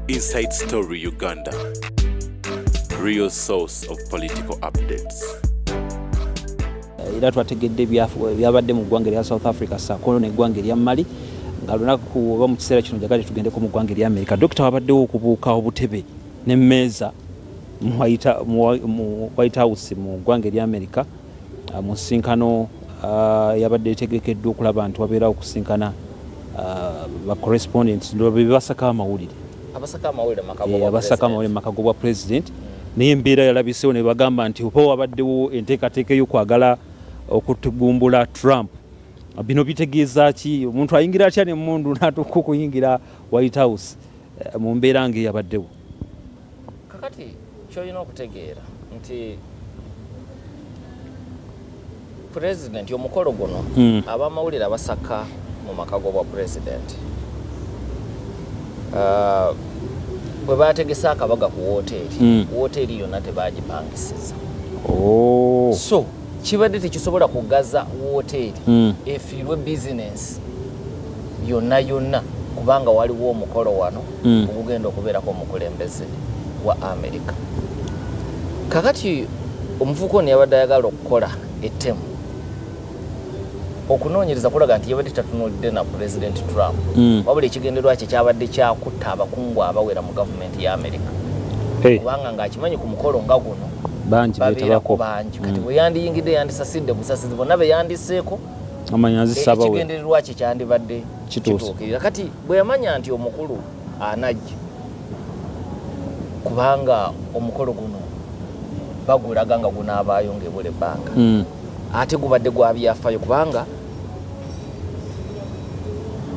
Inside Story Uganda, real source of political updates. Era twategedde ebyabadde mu ggwanga erya South Africa ssaako n'eggwanga erya Mali nga lunaku oba mu kiseera kino njagala tugendeko mu ggwanga erya Amerika. Dokita, wabaddewo okubuuka obutebe n'emmeeza mu White House mu ggwanga erya Amerika mu nsinkano yabadde etegekeddwa okulaba nti wabeerawo okusinkana ba correspondents be basaka amawulire. Abasaka amawulire. Abasaka amawulire mu maka g'obwa president, naye embeera yalabisewo ne bagamba nti oba wabaddewo enteekateeka ey'okwagala okutugumbula Trump. Bino bitegeeza ki? Omuntu ayingira atya nemmundu n'atuuka okuyingira White House mu mbeera ng'eyabaddewo? Kakati kyolina okutegeera nti pulezidenti omukolo guno, abamawulire abasaka mu maka g'obwa pulezidenti, bwe bategese akabaga ku woteeri, woteeri yonna tebagipangisiza. So kibadde tekisobola kugaza woteeri efiirwe bizinensi yonna yonna, kubanga waliwo omukolo wano ogugenda okubeerako omukulembeze wa Amerika. Kakati omuvubuka ono yabadde ayagala okukola ettemu, okunoonyereza kulaga nti yabadde tatunuulidde na Pulezidenti Trump, wabula ekigendererwa kye kyabadde kyakutta abakungu abawera mu gavumenti ya Amerika, kubanga ng'akimanyi ku mukolo nga guno bangi babeerako beetabako. Bangi. Kati bwe yandiyingidde, yandisasidde busasizi bonna be yandiseeko. Amanya nzisabawe. Ekigendererwa kye kyandibadde Kituuse. kituukirira. Kati bwe yamanya nti omukulu anajja, kubanga omukolo guno bagulaga nga gunaabaayo ng'ebula ebbanga, ate gubadde gwa byafaayo, kubanga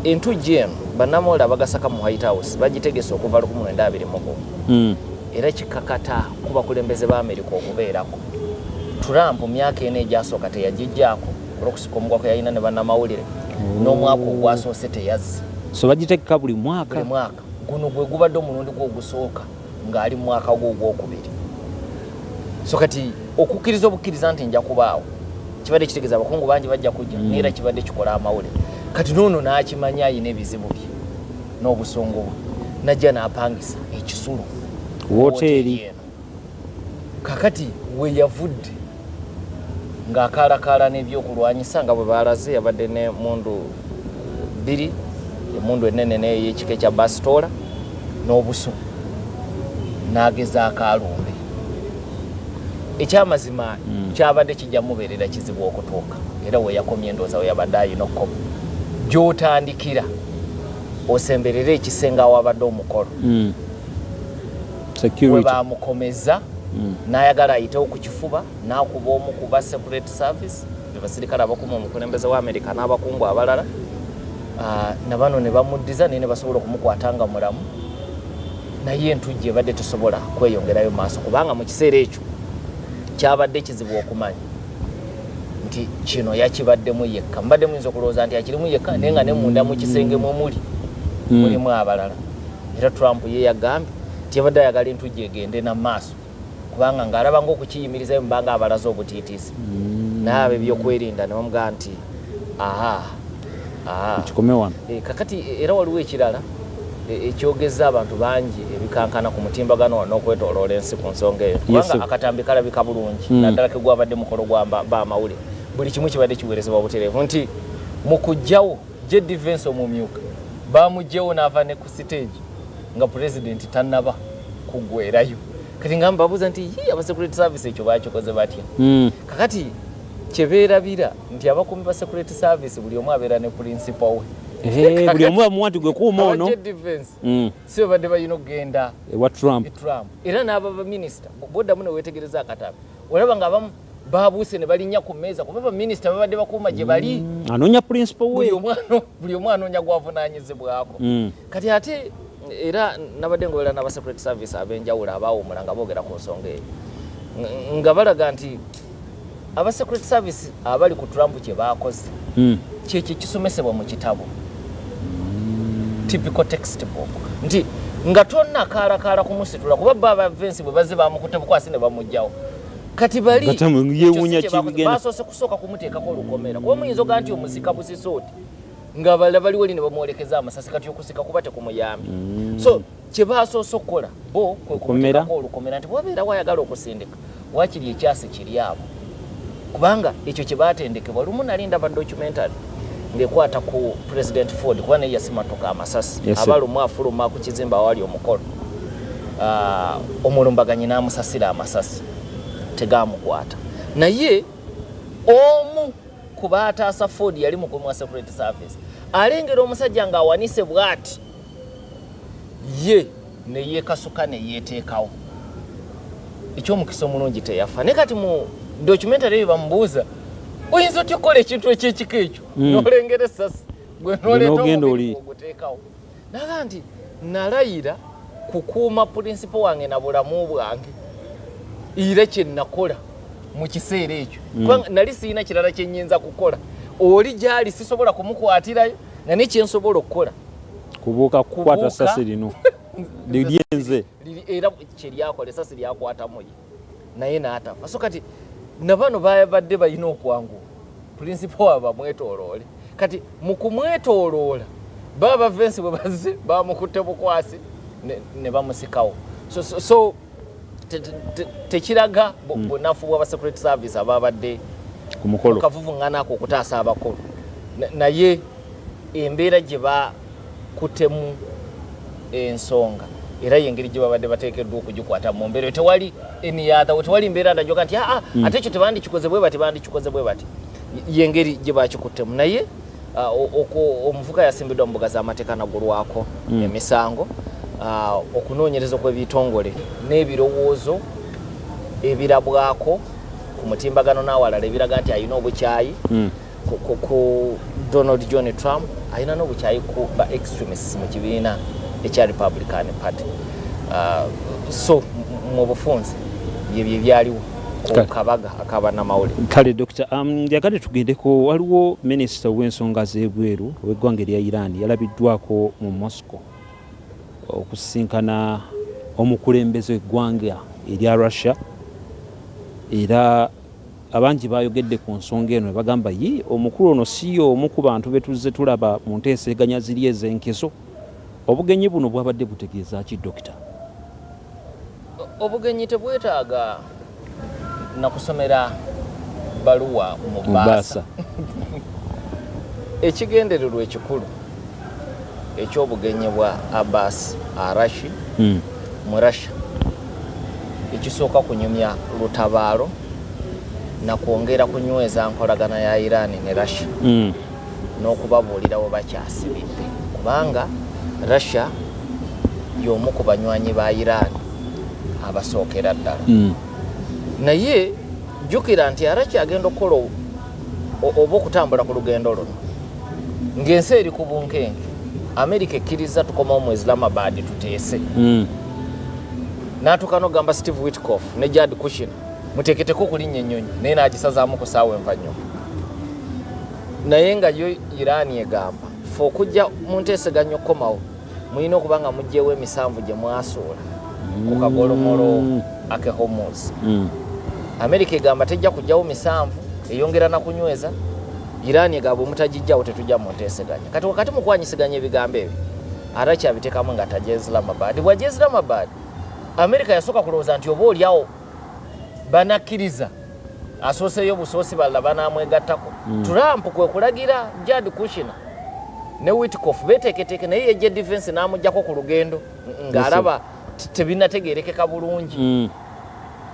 entujjo eno bannamawulire abagasaka mu White House bagitegese okuva 1921, era kikakata ku bakulembeze ba Amerika okubeerako. Trump myaka 4 egyasooka teyagijjaako olw'okusika omugwa kwe yalina ne bannamawulire, n'omwaka ogwasoose teyazze. So bagitegeka buli mwaka? Buli mwaka. Guno gwe gubadde omulundi gwe ogusooka ng'ali mu mwaka gwe ogwokubiri. So kati okukkiriza obukkiriza nti nja kubaawo kibadde kitegeeza abakungu bangi bajja kujja, naye era kibadde kikola amawulire. Kati noono n'akimanya ayina ebizibu bye n'obusungu bwe, najja n'apangisa ekisulo woteeri. Eno kakati we yavudde ng'akaalakaala n'ebyokulwanyisa nga bwe balaze, yabadde ne mundu bbiri, emundu enene n'ey'ekika ekya basitoola n'obusu, n'agezaako alumbe. Ekyamazima, kyabadde kijja mubeerera kizibu okutuuka era we yakomye. Endowooza we yabadde ayina okukoma, gy'otandikira osemberere ekisenge awabadde omukolo, we Security. bamukomeza, n'ayagala ayitewo ku kifuba n'akuba omu ku ba Secret Service, be basirikale abakuma omukulembeze wa Amerika n'abakungu abalala. Na bano ne bamuddiza, naye ne basobola okumukwata nga mulamu. Naye entujjo ebadde tesobola kweyongerayo maaso, kubanga mu kiseera ekyo kyabadde kizibu okumanya nti kino yakibaddemu yekka. Mbadde muyinza okulowooza nti akirimu yekka, naye nga ne munda mu kisenge mwe muli mulimu abalala. Era Trump ye yagambye nti yabadde ayagala entujjo egende na maaso, kubanga ng'alaba ngaokukiyimirizayo mubanga abalaze obutiitiizi. Naye abo ebyokwerinda ne bamugamba nti aha, aha. Kikome wano. Kakati era waliwo ekirala ekyogeza abantu bangi ebikankana ku mutimbagano wano n'okwetoloola ensi ku nsonga eyo, kubanga sir. akatambi kalabika bulungi, naddala ke gwabadde mukolo gwa bamawulire, buli kimu kibadde kiweerezebwa butereevu nti mu kuggyawo JD Vance omumyuka, bamuggyewo n'ava ne ku stage nga pulezidenti tannaba kuggwerayo. Kati nga mbabuuza nti yi aba Secret Service ekyo bakikoze batya? Kakati kyebeerabira nti abakuumi ba Secret Service buli omu abeera ne principal we. Buli omu bamuwa nti gwe kuuma ono. Aba JD Vance si babadde balina okugenda ewa Trump. E Trump era n'aba baminisita, boddamu neweetegereza akatambi, olaba nga abamu babuuse ne balinnya ku mmeeza kuba baminisita babadde bakuuma gye bali. Anoonya principal we. Buli omu anoonya gwavunaanyizibwako. Kati ate era nabadde ngoberera n'aba Secret Service ab'enjawulo abaawumula nga boogera ku nsonga eyo, nga balaga nti aba Secret Service abali ku Trump kye baakoze kyekyo ekisomesebwa mu kitabo typical textbook, nti nga tonnakaalakaala kumusitula, kuba bo aba Vance bwe bazze bamukutte bukwasi ne bamugjawo. Kati bali Nga yeewuunya ekyo si kye bakoze. kibigenda. Basoose kusooka kumuteekako olukomera, kuba muyinza ogaa nti omusika busisi oti nga balala baliwo eri ne bamwolekeza amasasi. Kati okusika kuba tekumuyambye. So Kyebasoose okukola bo kwe Lukomera. kumuteekako olukomera nti bwabeera wayagala okusindika, wakiri ekyasi kiri abo, kubanga ekyo kye batendekebwa. Lumu nali ndaba documentary ng'ekwata ku President Ford, kuba naye yasimatuka amasasi. Yes, sir. Aba lumu afuluma ku kizimbe awali omukolo, omulumbaganyi n'amusasira amasasi, tegamukwata. Naye omu ku baataasa Ford yali mukuumi wa Security Service, alengera omusajja ng'awanise bw'ati, ye neyeekasuka neyeeteekawo. Ekyomukisa omulungi teyafa. Naye kati mu documentary eyo bamubuuza, oyinza otya okukola ekintu ekyekika ekyo, nolengera essasi gwe noleeta n'ogenda omubiri oli. oguteekawo? Naga nti nalayira kukuuma principal wange na bulamu bwange, era kyenakola mu kiseera ekyo, kubanga nali sirina kirala kyenyinza kukola. Oli gyali sisobola kumukwatirayo, nga naye kyensobola okukola kubuuka kukwata Kubuuka. sasi lino liryenze. Era kyeryakola, esasi lyakwatamu ye, naye n'atafa. So kati nabano babadde balina okwanguwa principal waabwe bamwetooloole. Kati mu kumwetooloola, baba Vance bwe bazze bamukutte bukwasi ne bamusikawo. So tekiraga bunafu bw'aba Secret Service ababadde ku mukolo kavuvuŋŋana ako okutaasa abakulu. Naye embeera gye bakutemu ensonga, era yengeri gye babadde bateekeddwa okugikwata mu mbeera eyo. Tewali any other way, tewali mbeera ndajoga nti aa, ate ekyo tebandikikoze bwe bati, bandikikoze bwe bati. Yengeri gye bakikuttemu. Naye omuvuka yasimbiddwa mu mbuga z'amateeka, nagulwako emisango. Okunoonyereza okw'ebitongole n'ebirowoozo ebirabwako ku mutimbagano n'awalala ebiraga nti alina obukyayi ku Donald John Trump, alina n'obukyayi ku ba extremists mu kibiina ekya Republican Party. So mu bufunze byebyo ebyaliwo ku kabaga ak'abannamawulire. Kale Dr, njagale tugendeko. Waliwo minisita w'ensonga z'ebweru ow'eggwanga erya Iran yalabiddwako mu Moscow okusisinkana omukulembeze w'eggwanga erya Russia, era abangi bayogedde ku nsonga eno ne bagamba, ye omukulu ono si omu ku bantu be tuzze tulaba mu nteeseganya ziri ez'enkezo. Obugenyi buno bwabadde butegeeza ki, Dokita? Obugenyi tebwetaaga nakusomera baluwa mu mu bbaasa. Bbaasa. Ekigendererwa ekikulu ekyobugenyi bwa Abbas Araghchi mu Russia, ekisooka kunyumya lutabaalo nakwongera kunyweza nkolagana ya Iran ne Russia n'okubabuulira we bakyasibidde, kubanga Russia y'omu ku banywanyi ba Iran abasookera ddala. Naye jjukira nti Araghchi agenda okukola oba okutambula ku lugendo luno ng'ensi eri ku bunkenke. Amerika ekkiriza tukomawo mu Islamabad tuteese. N'atuuka n'okugamba Steve Witkoff ne Jared Kushner, muteeketeko okulinnya ennyonyi, naye n'agisazaamu ku ssaawa envannyuma. Naye nga yo Iran egamba, fe okujja mu nteeseganya okukomawo, mulina okuba nga muggyewo emisanvu gye mwasuula ku kagolomolo ake Hormuz. Amerika egamba tejja kugjawo misanvu, eyongera na kunyweza. Iran egamba bwe mutagijjawo tetujja mu nteeseganya. Kati wakati mu kwanyisiganya ebigambo ebyo, Araghchi abiteekamu nga tajja Islamabad. Bwajja Islamabad, Amerika yasooka kulowooza nti oba oliawo banakkiriza, asooseeyo busoosi, balala banamwegattako. Trump kwe kulagira Jared Kushner ne Witkoff beteeketeeke, naye ye JD Vance n'amugjako ku lugendo ng'alaba tebinategeerekeka bulungi.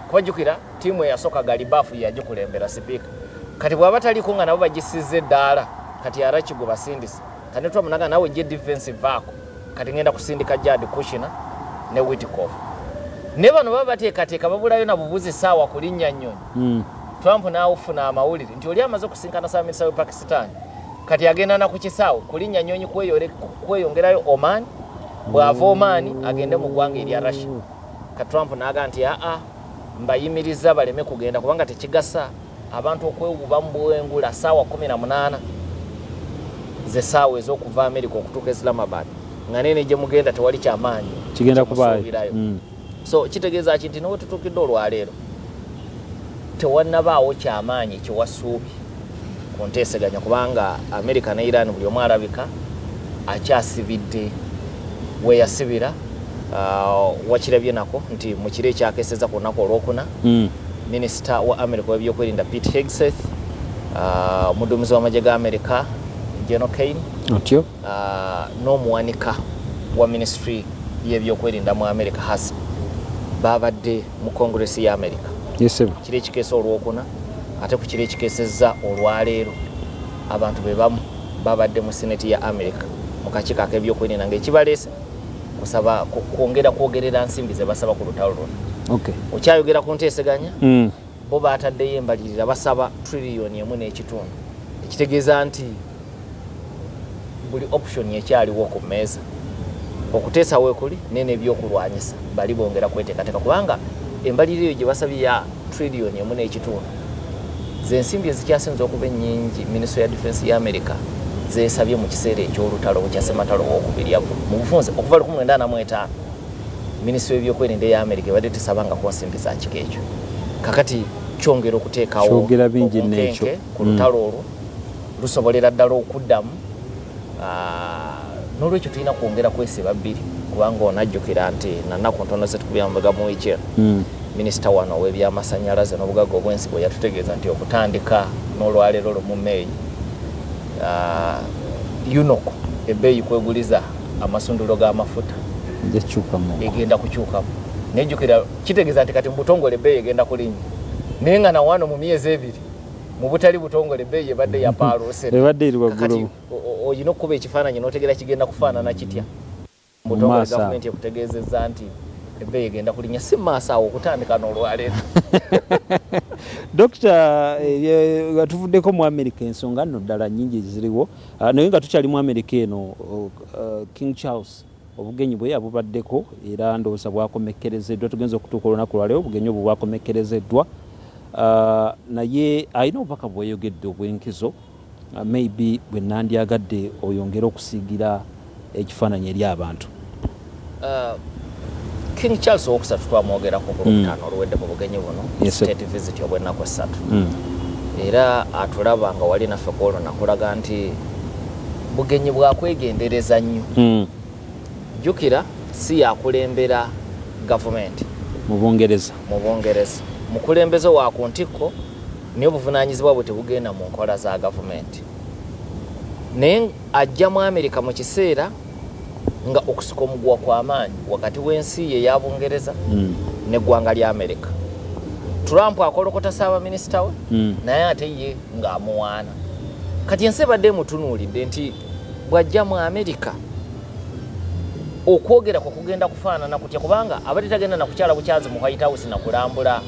Kubajjukira ttiimu eyasooka Ghalibaf yagikulembera sipiika, kati bw'aba taliko nga nabo bagisiza eddaala. Kati Araghchi gwe basindise, kati ne Trump naga naawe JD Vance vaako, kati ngenda kusindika Jared Kushner ne Witkoff. Ne bano baba bateekateeka, babulayo na bubuzi saawa kulinnya nnyonyi, Trump n'awufuna amawulire nti oli amaze okusinkana ssaabaminisita we Pakistan, kati agenda na ku kisaawe kulinnya nnyonyi kweyongerayo Oman. Bw'ava Oman agende mu ggwanga erya Russia. Ka Trump n'aga nti aa, mbayimiriza baleme kugenda, kubanga tekigasa abantu okwewuba mu bwengula saawa 18 ze saawa ez'okuva America okutuuka Islamabad, nga nene gye mugenda tewali kyamaanyi kigenda kubaayo. kyemusuubirayo. So kitegeeza ki? Nti niwe tutuukidde olwaleero, tewannabaawo kyamaanyi kyewasuubi ku nteeseganya, kubanga America ne Iran buli omu alabika akyasibidde weyasibira. Wakirabye nako nti mu kiro ekyakeseza ku lunaku olwokuna, minisita wa America w'ebyokwerinda Pete Hegseth, omuduumizi w'amagye ga America General Kane, otyo, n'omuwanika wa ministry y'ebyokwerinda mu America Hasi babadde mu Congress ya America. Yesebo. Kiro ekikeesa olwokuna, ate ku kiro ekikeesezza olwaleero, abantu be bamu babadde mu Senate ya America mu kakiiko ak'ebyokwerinda, ng'ekibaleese kusaba kwongera kwogerera nsimbi ze basaba ku lutalo luno. Okyayogera ku nteeseganya, bo bataddeyo embalirira, basaba 1.5 trillion, ekitegeeza nti buli option ekyaliwo ku mmeeza. Okuteesa weekuli, naye n'ebyokulwanyisa bali bongera kweteekateeka, kubanga embalirira eyo gye basabye ya 1.5 trillion zensimbi ezikyasinza okuba ennyingi Ministry ya Defense ya America zesabye mu kiseera ekyolutalo bukya sematalo owokubiri. Mu bufunze, okuva 1945 Minisitule y'ebyokwerinda eya America ebadde tesabangako nsimbi za kika ekyo. Kakati kyongera okuteekawo Kyogera bingi nno ekyo. obunkenke ku lutalo olwo lusobolera ddala okuddamu. N'olwekyo tulina kwongera kwesiba bbiri, kubanga onajjukira nti nanaku ntono zetukubya mabega mu wiiki eno, minisita wano ow'ebyamasanyalaze n'obugagga obw'ensibo yatutegeeza nti okutandika n'olwaleero lumu Meeyi, UNOC ebbeeyi kweguliza amasunduro g'amafuta Njakyukamu. Egenda kukyukamu. Nejjukira kitegeeza nti kati mu butongole ebbeeyi egenda kulinnya, naye nga nawano mu myezi 2 mu butali butongole ebbeeyi ebadde yapaaluuse. Ebadde eri waggulu. Kakati olina okukuba ekifaananyi n'otegeera kigenda kufaanana kitya Mu mubutongole. maaso awo. Gavumenti ekutegeezezza nti ebbeeyi egenda kulinnya, si mu maaso awo, okutandika n'olwaleero. Dokita, nga tuvuddeko mu America, ensonga nno ddala nnyingi ziriwo. Naye nga tukyali mu America eno, King Charles obugenyi bwe abubaddeko era ndowooza bwakomekkerezeddwa. Tugenza okutuuka olunaku lwaleero, obugenyi obwo bwakomekkerezeddwa. Naye alina obubaka bweyogedde obw'enkizo, maybe bwe nandyagadde oyongere okusiigira ekifaananyi eri abantu. King Charles owokusatu twamwogerako ku Lwokutaano oluwedde mu bugenyi buno, Yes, sir. state visit obw'ennaku 3, era atulaba nga wali naffe ku olwo nakulaga nti bugenyi bwakwegendereza nnyo. Jjukira si yakulembera gavumenti Mu Bungereza. Mu Bungereza mukulembeze wa ku ntikko, naye obuvunaanyizibwa bwe tebugenda mu nkola za gavumenti. Naye ajja mu Amerika mu kiseera nga okusika omuguwa kw'amaanyi wakati w'ensi ye eya Bungereza n'eggwanga lya Amerika. Trump akolokota saabaminisita we, naye ate ye ng'amuwaana. Kati ensi ebadde emutunuulidde nti bw'ajja mu Amerika okwogera kwe kugenda kufaanana kutya, kubanga abadde tagenda nakukyala bukyazi mu White House nakulambula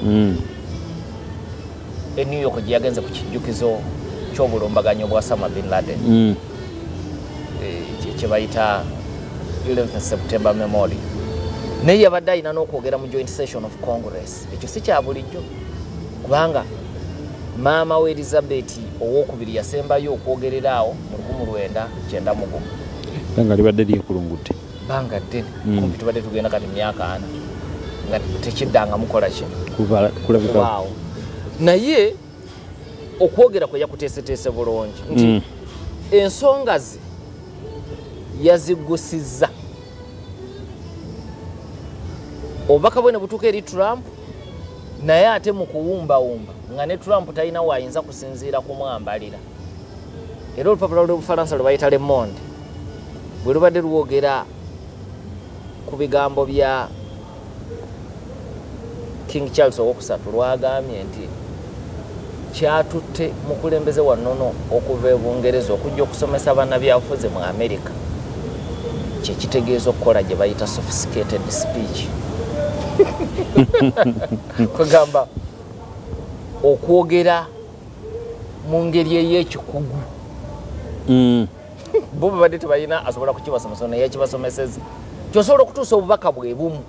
e New York gye yagenze ku kijjukizo ky'obulumbaganyi obwa Osama bin Laden, kye bayita 11 September Memorial. Naye yabadde alina n'okwogera mu joint session of Congress. Ekyo si kya bulijjo, kubanga maama we Elizabeth owokubiri yasembayo okwogerera awo mu 1991. Era nga libadde lyekulungudde. Bbanga ddene. Kumpi tubadde tugenda kati myaka 40 nga tekiddangamu kola ki? Kulabika. Kubaawo. Naye okwogera kwe yakuteeseteese bulungi nti ensonga ze yazigusizza, obubaka bwe ne butuuka eri Trump, naye ate mu kuwumbawumba nga ne Trump talina waayinza kusinziira kumwambalira. Era olupapula lw'Obufalansa lwe bayita Le Monde bwe lubadde lwogera ku bigambo bya King Charles owokusatu, lwagambye nti kyatutte mukulembeze wa nnono okuva e Bungereza okujja okusomesa bannabyabufuzi mu America kyekitegeeza okukola gye bayita sophisticated speech, kwegamba okwogera mu ngeri ey'ekikugu. Bo babadde tebalina asobola kukibasomesa, naye yakibasomeseza. Kyosobola okutuusa obubaka bwe bumu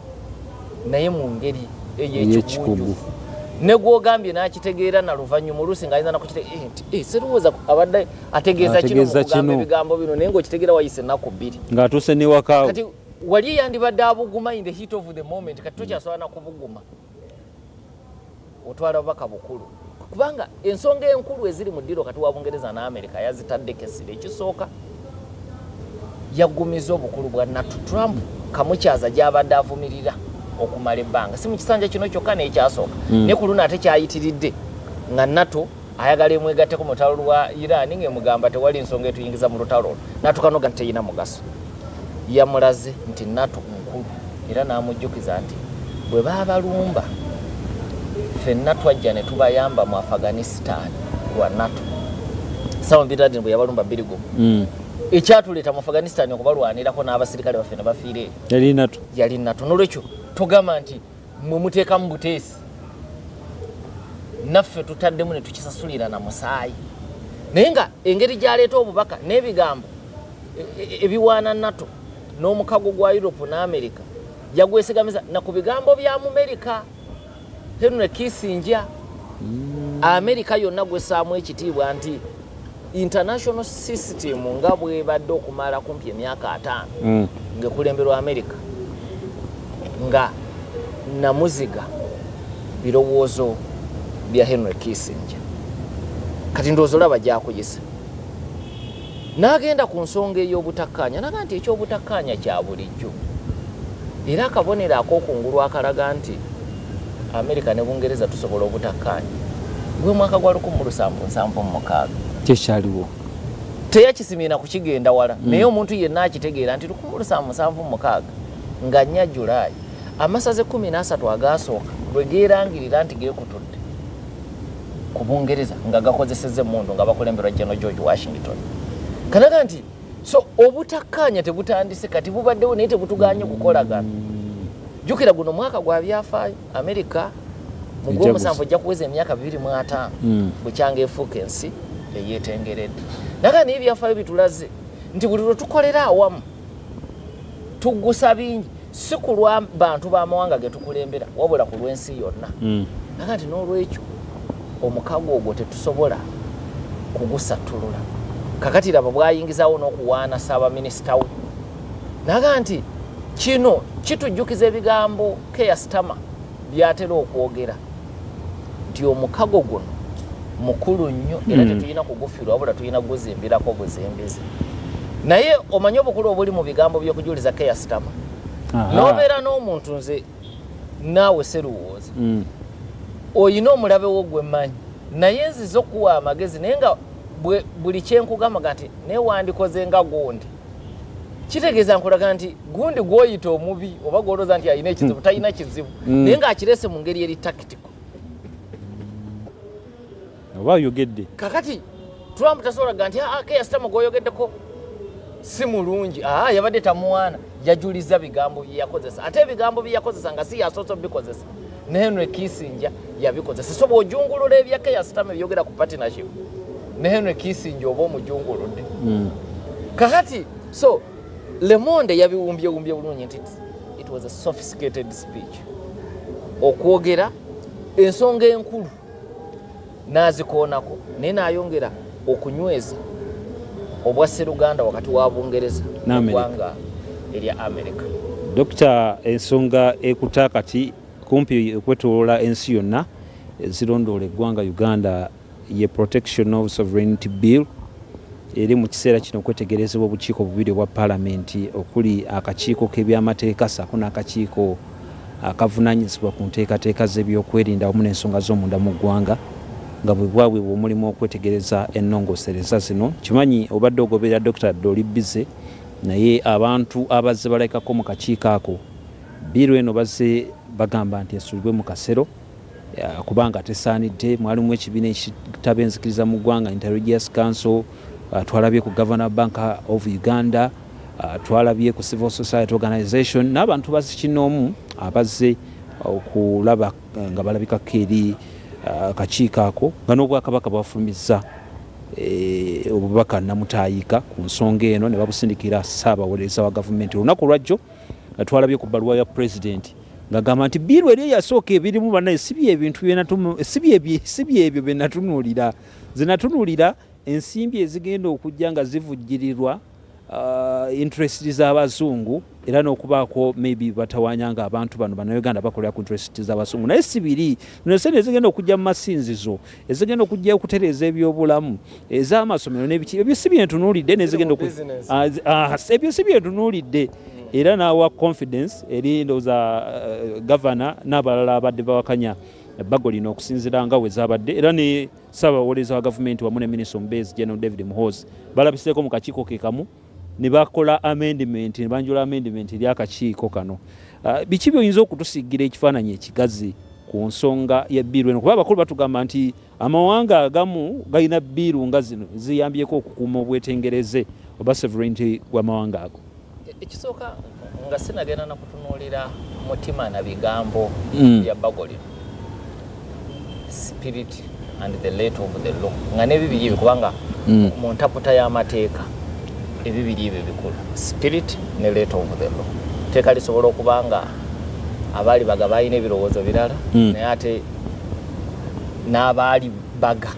naye mu ngeri ey'ekigunjufu, ne gwogambye n'akitegeera na luvannyuma, oluusi ng'ayinza nakukitegeera nti "Eh, sirowooza abadde ategeeza kino mu Ategeeza kugamba kino." ebigambo bino, naye ng'okitegeera wayise ennaku 2. Ng'atuuse newakaawo. Kati wali yandibadde abuguma in the heat of the moment, kati tokyasobola nakubuguma. Otwala bubaka bukulu, kubanga ensonga enkulu eziri mu ddiiro kati wa Bungereza n'Amerika yazitaddeko essira. Ekisooka, Yagumiza obukulu bwa NATO. Trump kamukyaza gy'abadde avumirira okumala ebbanga, si mu kisanja kino kyokka n'ekyasooka, ne ku luno ate kyayitiridde nga NATO ayagala emwegatteko mu lutalo lwa Iran, ng'emugamba tewali nsonga etuyingiza mu lutalo olwo, n'atuuka nti teyina mugaso. Yamulaze nti NATO nkulu, era n'amujjukiza nti bwe baabalumba ffenna twajja ne tubayamba mu Afghanistan lwa NATO. Osama bin Laden bwe yabalumba 2001, ekyatuleeta mu Afghanistan okubalwanirako n'abasirikale baffe ne bafiira eyo yali NATO. Yali NATO. Nolwekyo togamba nti mwe muteekamu buteesi, naffe tutaddemu ne tukisasulira na musaayi. Naye nga engeri gyaleeta obubaka n'ebigambo ebiwaana NATO n'omukago gwa Europe ne America, yagwesigamiza na ku bigambo bya Mumerika Henry Kissinger. Amerika yonna gwesaamu ekitiibwa nti international system nga bwebadde okumala kumpi emyaka 50 ng'ekulemberwa Amerika, nga namuziga birowoozo bya Henry Kissinger. Kati ndowooza olaba gyakuyisa n'agenda ku nsonga ey'obutakkaanya, naga nti ekyobutakkaanya kya bulijjo, era akabonero ak'okungulu akalaga nti Amerika ne Bungereza tusobola obutakkaanya gwe mwaka gwa 1776. Kyekyaliwo. Teyakisimira kukigenda wala, naye omuntu yenna akitegeera nti 1776 nga 4 Julaayi, amasaza 13 agasooka lwe geerangirira nti geekutudde ku Bungereza nga gakozesezza emmundu, nga bakulemberwa General George Washington. Kanaga nti so obutakkaanya tebutandise kati, bubaddewo, naye tebutuganye kukolagana. Jjukira guno mwaka gwa byafaayo, Amerika mu gw'omusanvu ejja kuweza emyaka 25 bwekyanga efuuka ensi eyeetengeredde. Naga naye ebyafaayo bitulaze nti buli lwe tukolera awamu tuggusa bingi, si ku lwa bantu b'amawanga ge tukulembera, wabula ku lw'ensi yonna. Naga nti n'olwekyo omukago ogwo tetusobola kugusattulula. Kakati laba bwayingizawo n'okuwaana ssaabaminisita we, naga nti kino kitujjukiza ebigambo Keir Starmer byatera okwogera nti omukago guno mukulu nnyo era tetulina kugufiirwa, wabula tulina kuguzimbirako buzimbizi. Naye omanyi obukulu obuli mu bigambo by'okujuliza Keir Starmer, n'obeera n'omuntu, nze naawe seruwooza, oyina omulabe wo gwe mmanyi, naye nziza okuwa amagezi, naye nga buli kyenkugamba nti naye wandikoze nga gundi, kitegeeza nkulaga nti gundi gw'oyita omubi oba gw'olowooza nti alina ekizibu talina kizibu, naye ng'akirese mu ngeri eri tactical. Oba oyogedde. Kakati Trump tasobola ga nti Keir Starmer gw'oyogeddeko si mulungi. Yabadde tamuwaana, yajuliza bigambo bye yakozesa, ate ebigambo bye yakozesa nga si yasoose obikozesa, ne Henry Kissinger yabikozesa. So bw'ojungulula ebya Keir Starmer ebyogera ku partnership ne Henry Kissinger, oba omujunguludde. Kakati so Le Monde yabiwumbyewumbye bulungi nti it was a sophisticated speech, okwogera ensonga enkulu n'azikoonako, naye n'ayongera okunyweza obwa sseruganda wakati wa Bungereza eggwanga erya America. Dokita, ensonga ekuta kati kumpi okwetoloola ensi yonna zirondoola eggwanga Uganda ye Protection of Sovereignty Bill, eri mu kiseera kino okwetegerezebwa obukiiko bubiri obwa paalamenti, okuli akakiiko k'ebyamateeka ssaako n'akakiiko akavunaanyizibwa ku nteekateeka z'ebyokwerinda wamu n'ensonga z'omunda mu ggwanga, nga bwe bwaweebwa omulimu okwetegereza ennongoosereza zino. Kimanyi obadde ogoberera Dr. Doli Bize, naye abantu abazze balabikako mu kakiiko ako, bill eno bazze bagamba nti esulibwe mu kasero kubanga tesaanidde. Mwalimu ekibiina ekitaba enzikiriza mu ggwanga, Interreligious Council, twalabye ku Governor Bank of Uganda, twalabye ku Civil Society Organization n'abantu bazikinoomu abazze okulaba nga balabikako eri akakiiko ako, nga n'Obwakabaka bwafulumizza obubaka namutaayika ku nsonga eno ne babusindikira Ssaabawolereza wa gavumenti. Olunaku olwajjo twalabye ku bbaluwa ya Pulezidenti ng'agamba nti bill eri eyasooka ebirimu bannaye si byebintu si byebyo bye natunuulira, ze natunuulira ensimbi ezigenda okujja nga zivujjirirwa interest z'abazungu. Era n'okubaako maybe batawanya nga abantu bano Bannayuganda bakolera ku interest z'abasungu, naye si biri. Zino sente ezigenda okujja mu masinzizo, ezigenda okujja okutereeza ebyobulamu, ez'amasomero n'ebiki, ebyo si byentunuulidde. Nezigenda ebyo si byentunuulidde. Era n'awa confidence eri ndowooza gavana n'abalala abadde bawakanya ebbago lino okusinziira nga we zaabadde. Era ne ssaabawolereza wa gavumenti wamu ne minisita omubeezi General David Muhoozi balabiseeko mu kakiiko ke kamu ne bakola amendment, ne banjula amendment eri akakiiko kano. Biki byoyinza okutusiigira ekifaananyi ekigazi ku nsonga ya bill eno? Kuba abakulu batugamba nti amawanga agamu galina bill nga zino ziyambyeko okukuuma obwetengereze oba sovereignty bw'amawanga ago. Ekisooka, nga sinagenda nakutunuulira mutima na bigambo bya bbago lino, spirit and the letter of the law, nga n'ebibiri ebyo, kubanga mu ntaputa y'amateeka ebibiri ebyo bikulu, spirit ne letter of the law. Teeka lisobola okuba nga abaali baga balina ebirowoozo birala, naye ate n'abaali baga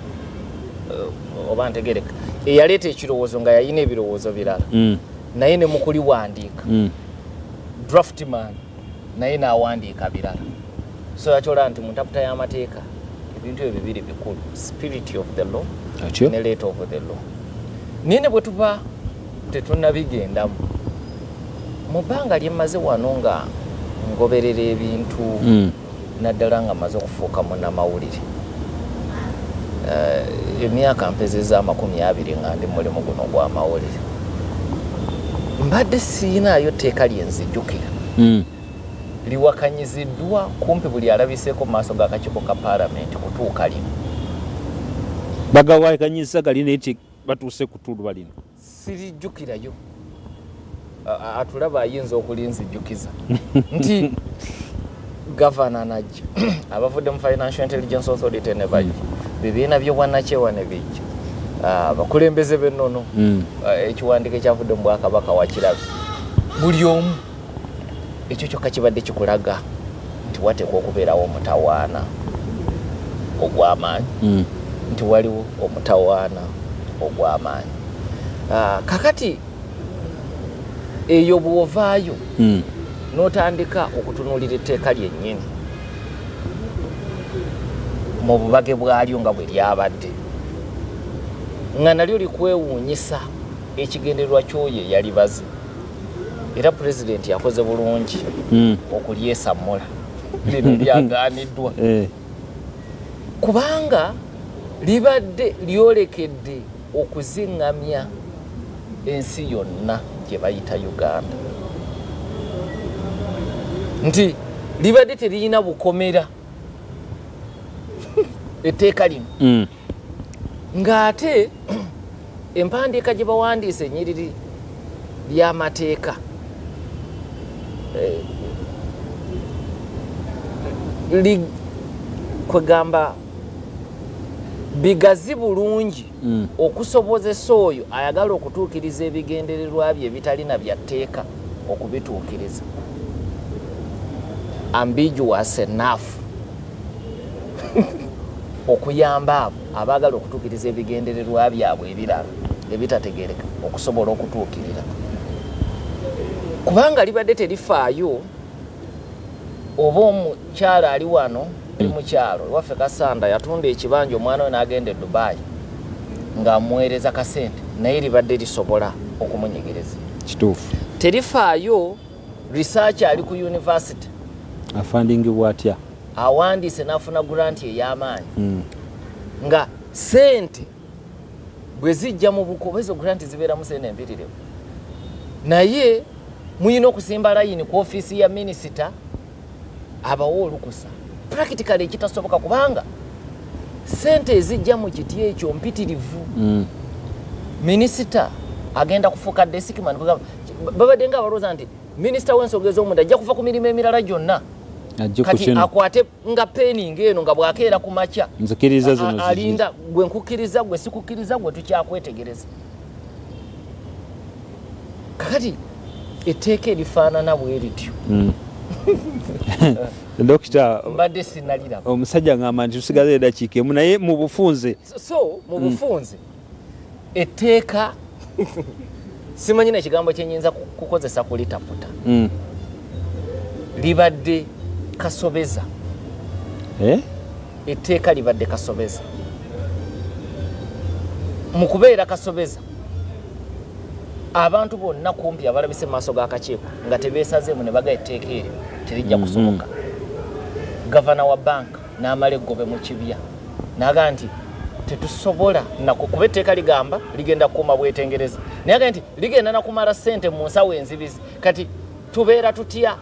oba ntegereka eyaleeta ekirowoozo nga yalina ebirowoozo birala, naye ne mukuliwandiika draftman naye n'awandiika birala. So yakyola nti mu ntaputa y'amateeka ebintu ebyo bibiri bikulu, spirit of the law ne letter of the law. Naye ne bwe tuba tetunnabigendamu, mu bbanga lye mmaze wano nga ngoberera ebintu, naddala nga maze okufuuka munnamawulire, emyaka mpezeza 20 nga ndi mulimu guno ogw'amawulire, mbadde sirinaayo tteeka lye nzijjukira liwakanyiziddwa kumpi buli alabiseeko mu maaso g'akakiiko ka paalamenti kutuuka lino. Bagawakanyiza gali, naye ti batuuse kutuulwa lino. Sirijjukirayo. Atulaba ayinza okulinzijjukiza nti gavana najja, abavudde mu Financial Intelligence Authority ne bajja, bibiina by'obwannakyewa ne bijja, abakulembeze b'ennono, ekiwandiiko ekyavudde mu bwakabaka wakirabe buli omu. Ekyo kyokka kibadde kikulaga nti wateekwa okubeerawo omutawaana ogw'amaanyi, nti waliwo omutawaana ogw'amaanyi. Kakati eyo bw'ovaayo n'otandika okutunuulira etteeka lyennyini mu bubage bwalyo nga bwe lyabadde, nga nalyo likwewuunyisa ekigendererwa ky'oyo eyalibaze. Era pulezidenti yakoze bulungi okulyesammula lino lyagaaniddwa, kubanga libadde lyolekedde okuziŋŋamya ensi yonna gye bayita Uganda, nti libadde teririna bukomera etteeka lino, ng'ate empandiika gye bawandiisa ennyiriri ly'amateeka kwegamba bigazi bulungi okusobozesa oyo ayagala okutuukiriza ebigendererwa bye ebitalina bya tteeka okubituukiriza. Ambiguous enough okuyamba abo abaagala okutuukiriza ebigendererwa byabwe ebirala ebitategereka okusobola okutuukirira, kubanga libadde terifaayo oba omukyala ali wano ali mukyalo ewaffe Kasanda yatunda ekibanja omwana we n'agenda e Dubai ng'amuweereza kasente, naye libadde lisobola okumunyigiriza. Terifaayo research ali ku university afandingibwa atya, awandiise n'afuna grant ey'amaanyi, nga sente bwe zijja mu buko ezo grant zibeeramu sente empitirivu, naye muyina okusimba layini ku ofiisi ya minisita abawe olukusa, practically ekitasoboka, kubanga sente ezijja mu kiti ekyo mpitirivu. Minisita agenda kufuuka deskman. Babadde nga abalowooza nti minisita w'ensonga ez'omunda ajja kuva ku mirimu emirala gyonna, ajje ku kati kino akwate nga peni ng'eno nga bwakeera ku makya nzikiriza zino alinda gwe nkukkiriza, gwe sikukkiriza, gwe tukyakwetegereza. Kakati etteeka erifaanana bwe lityo Dokita, mbadde sinaliraba. Omusajja ngamba nti tusigaze eddakiika emu, naye mu bufunze. So mu bufunze etteeka Simanyi n'ekigambo kye nnyinza kukozesa kulitaputa. Libadde kasobeza. Etteeka libadde kasobeza. Mu kubeera kasobeza, abantu bonna kumpi abalabise mu maaso g'akakiiko nga tebeesazeemu ne baga etteeka eryo terijja kusoboka. Gavana wa banka n'amala eggobe mu kibya n'agamba nti tetusobola nako, kuba etteeka ligamba ligenda kukuuma bwetengereza, naye agamba nti ligenda nakumala ssente mu nsawo enzibizi. Kati tubeera tutya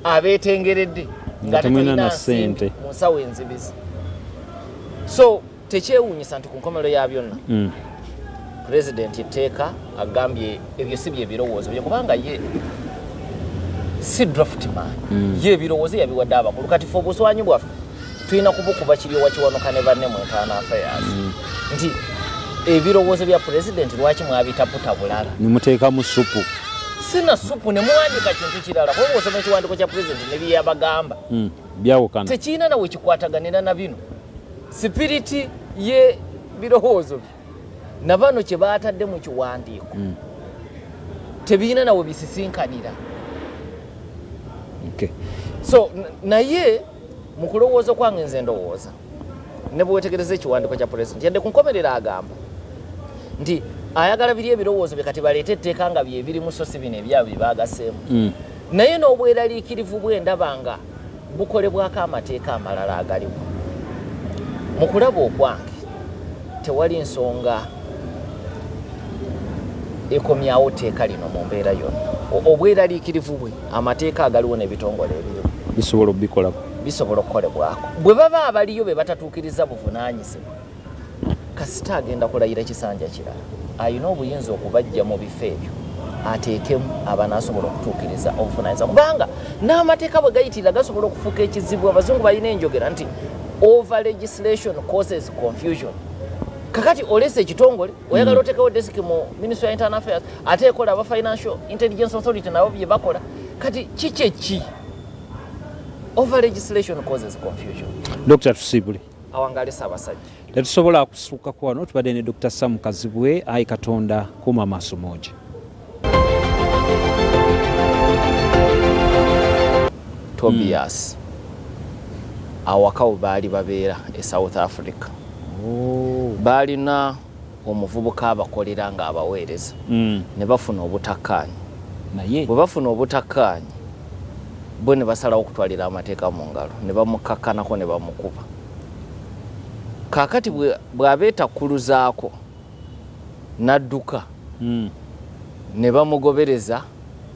abeetengeredde nga temulina na tetulina nsimbi ssente mu nsawo enzibizi? So tekyewuunyisa nti ku nkomerero ya byonna pulezidenti etteeka agambye ebyo si bye birowoozo bye, kubanga ye si draftman. Ye ebirowoozo yabiwadde abakulu. Kati fe obuswanyi bwaffe tulina kubukuba Kiryowa Kiwanuka ne banne mu internal affairs nti ebirowoozo bya pulezidenti lwaki mwabitaputa bulala, nemuteekamu supu, sina supu ne muwandiika kintu kirala, kuba osoma ekiwandiiko kya pulezidenti ne byeyabagamba Byawukana. Tekirina nawe kikwataganira na bino. Spirit ye birowoozo bye na bano kye baatadde mu kiwandiiko tebirina nawe bisisinkanira. So naye mu kulowooza kwange nze ndowooza ne bwewetegereza ekiwandiiko kya pulezidenti, yadde ku nkomerero agamba nti ayagala biri ebirowoozo bye kati baleete etteeka nga byebirimu, so si bino ebyabwe bye baagaseemu. Naye n'obweraliikirivu bwe ndaba nga bukolebwako amateeka amalala agaliwo, mu kulaba okwange tewali nsonga ekomyawo tteeka lino mu mbeera yonna. Obweraliikirivu bwe amateeka agaliwo n'ebitongole ebiriwo bisobola okubikolako, bisobola okukolebwako. Bwe baba abaliyo be batatuukiriza buvunaanyizibwa, kasita agenda kulayira kisanja kirala, ayina obuyinza okubajja mu bifo ebyo ateekemu abanaasobola okutuukiriza obuvunaanyizibwa, kubanga n'amateeka bwe gayitirira gasobola okufuuka ekizibu. Abazungu balina enjogera nti over legislation causes confusion. Kakati olese ekitongole, oyagala oteekawo desk mu Ministry of Internal Affairs ate ekola aba Financial Intelligence Authority nabo bye bakola. Kati kiki? Over legislation causes confusion. Dr, tusiibule. Awangale Ssaabasajja. Tetusobola kusukkako wano. Tubadde ne Dr Sam Kazibwe. Ayi Katonda kuuma amaaso moogi. Tobias, awaka we baali babeera e South Africa baalina omuvubuka abakolera ng'abaweereza ne bafuna obutakkaanya. Naye Bwe bafuna obutakkaanya bo ne basalawo okutwalira amateeka mu ngalo ne bamukakkanako ne bamukuba. Kaakati bw'abeetakkuluzaako n'adduka ne bamugobereza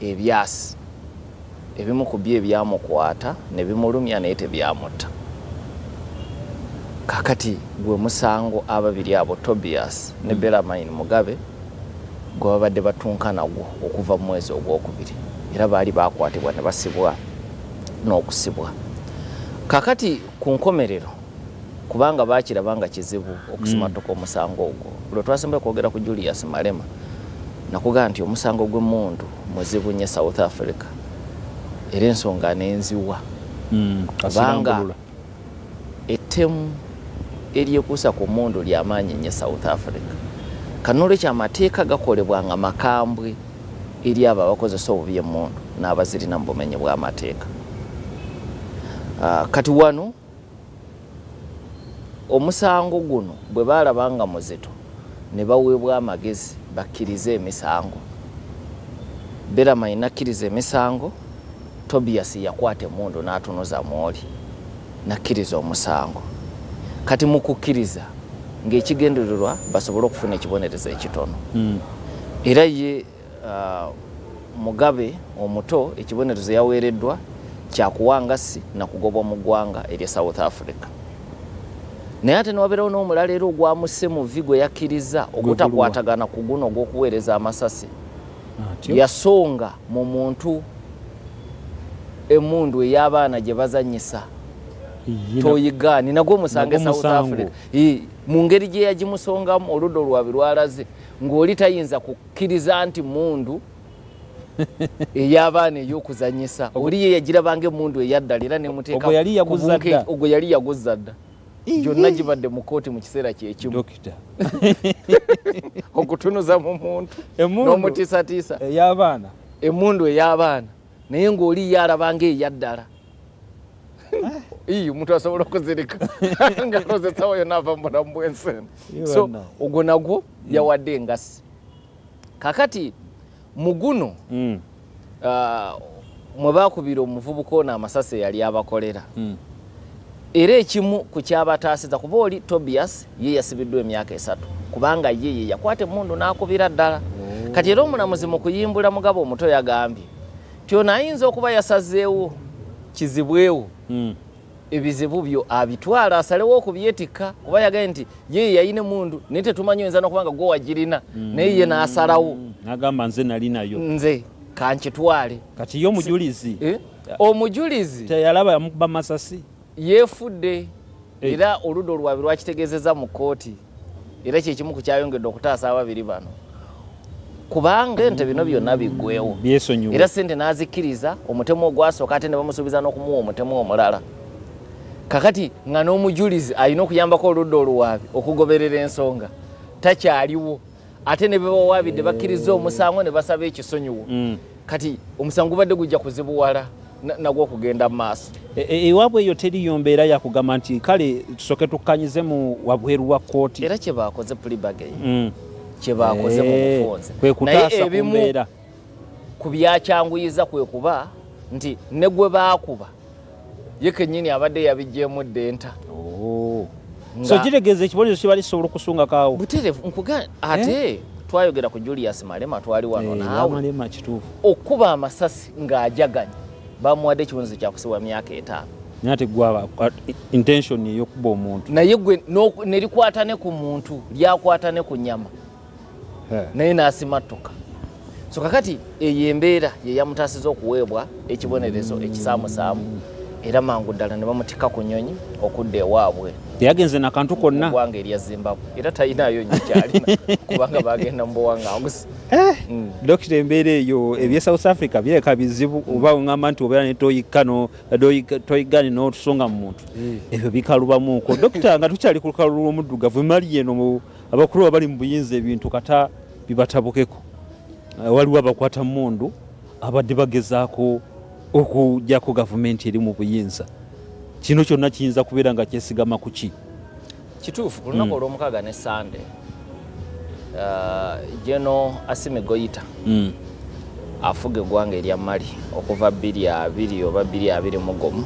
ebyasi, ebimu ku byo ebyamukwata ne bimulumya naye tebyamutta. Kakati gwe musango ababiri abo, Tobias ne Belamine Mugabe, gwe babadde batunka nagwo okuva mu mwezi ogwokubiri, era baali bakwatibwa ne basibwa n'okusibwa. Kakati ku nkomerero, kubanga bakiraba nga kizibu okusimatuka omusango ogwo, lwe twasemba kwogera ku Julius Malema, nakugamba nti omusango gw'emmundu muzibu nnyo e South Africa, era ensonga n'enziwa kubanga Asirambulula. Ettemu eryekuusa ku mmundu lyamaanyi nnyo e South Africa. Kanolwekyo amateeka gakolebwa nga makambwe eri abo abakozesa obubi emmundu n'abazirina mu bumenyi bw'amateeka. Kati wano omusango guno bwe baalaba nga muzito ne baweebwa amagezi bakkirize emisango. Belamine nakkiriza emisango, Tobias yakwata emmundu n'atunuza mwoli nakkiriza omusango. Kati mu kukkiriza ng'ekigendererwa basobole okufuna ekibonerezo ekitono. Era ye Mugabe omuto ekibonerezo yaweereddwa kyakuwangasi nakugobwa mu ggwanga erya South Africa. Naye ate newabeerawo n'omulala era ogwamusse mu vi gwe yakkiriza ogutakwatagana ku guno ogw'okuweereza amasasi. Atyo. Yasonga mu muntu emmundu ey'abaana gye bazannyisa toyigaani nagwo omusango e Nagwo South musango. Africa. Mu ngeri gye yagimusongamu, oludda olwabi lwalaze ng'oli tayinza kukkiriza nti mundu ey'abaana ey'okuzannyisa, oli ye yagirabanga emundu eyaddala era nemuteeka Ogwo yali yaguza ku bunke- dda. Ogwo yali yaguza dda. Gyonna gibadde mu kooti mu kiseera kyekimu. Dokita. Okutunuza mu muntu Emmundu. n'omutiisatiisa. Ey'abaana. Emmundu ey'abaana, naye ng'oli ye alaba ng'eyaddala. Iyi omuntu asobola okuzirika ng'alowooza essaawa yonna ava mu bulamu bw'ensi eno. Ye So bannaye. Ogwo nagwo yawadde engasi. Kakati mu guno mwe baakubira omuvubuka ono amasasi eyali abakolera, era ekimu ku kyabataasiza, kuba oli Tobias ye yasibiddwa emyaka 3 kubanga ye ye yakwata emmundu n'akubira ddala. Kati era omulamuzi mu kuyimbula Mugabo omuto yagambye nti ono ayinza okuba yasazeewo kizibwewo ebizibu byo abitwala asalewo okubyetikka, kuba yagambye nti ye yayina emmundu naye tetumanyi, oyinza n'okuba nga gwe wagirina, naye ye n'asalawo. N'agamba nze nali nayo. Nze kankitwale. Kati ye omujulizi Omujulizi teyalaba yamukuba masasi? Yeefudde. Era oludda olwabi lwakitegeezezza mu kkooti, era kyekimu ku kyayongedde okutaasa ababiri bano, kubanga ente bino byonna biggweewo. Byesonyiwe. Era sente n'azikkiriza omutemu ogwasooka, ate ne bamusuubiza n'okumuwa omutemu omulala. Kakati nga n'omujulizi alina okuyambako oludda oluwaabi okugoberera ensonga takyaliwo, ate ne bebawaabidde bakkiriza omusango ne basaba ekisonyiwo. Kati omusango gubadde gujja kuzibuwala nagwo okugenda mu maaso. Ewaabwe eyo teriyo mbeera yakugamba nti kale tusooke tukkanyize mu wabweru wa kkooti? Era kyebakoze, plea bargain, kyebakoze mu bufunze. Kwe kutaasa Naye ku ebimu mbeera. ku byakyanguyiza kwe kuba nti ne gwe baakuba ye kennyini abadde yabiggyeemu dda enta. Oh. So kitegeeza ekibonerezo kibali kisobola okusungakaawo. Butereevu nkuga ate twayogera ku Julius Malema, twali wano naawe. Malema, kituufu. Okuba amasasi ng'ajaganya bamuwadde ekibonerezo kyakusibwa myaka 5. Naye ate gwaba intention ey'okuba omuntu. Naye gwe ne likwata ne ku muntu, lyakwata ne ku nnyama, naye n'asimattuka. So kakati eyo embeera ye yamutaasiza okuweebwa ekibonerezo ekisaamusaamu, era mangu ddala ne bamutikka ku nnyonyi okudda ewaabwe. Teyagenze nakantu konna. Eggwanga erya Zimbabwe, era talinayo nnyo kyalina kubanga bagenda mu buwanganguzi. Dokita, embeera eyo ebye South Africa bireka bizibu, oba oŋŋamba nti obeera ne toyigane n'otusonga mu muntu, ebyo bikalubamuuko. Dokita, nga tukyali ku lukalu lw'omuddugavu, emali eno abakulu abali mu buyinza ebintu kata bibatabukeko. Waliwo abakwata mmundu abadde bagezaako okugyako gavumenti eri mu buyinza. Kino kyonna kiyinza kubeera nga kyesigama ku ki? Kituufu, ku lunaku olwomukaaga ne Sande, General Assimi Goita afuga eggwanga erya Mali okuva 2020 oba 2021,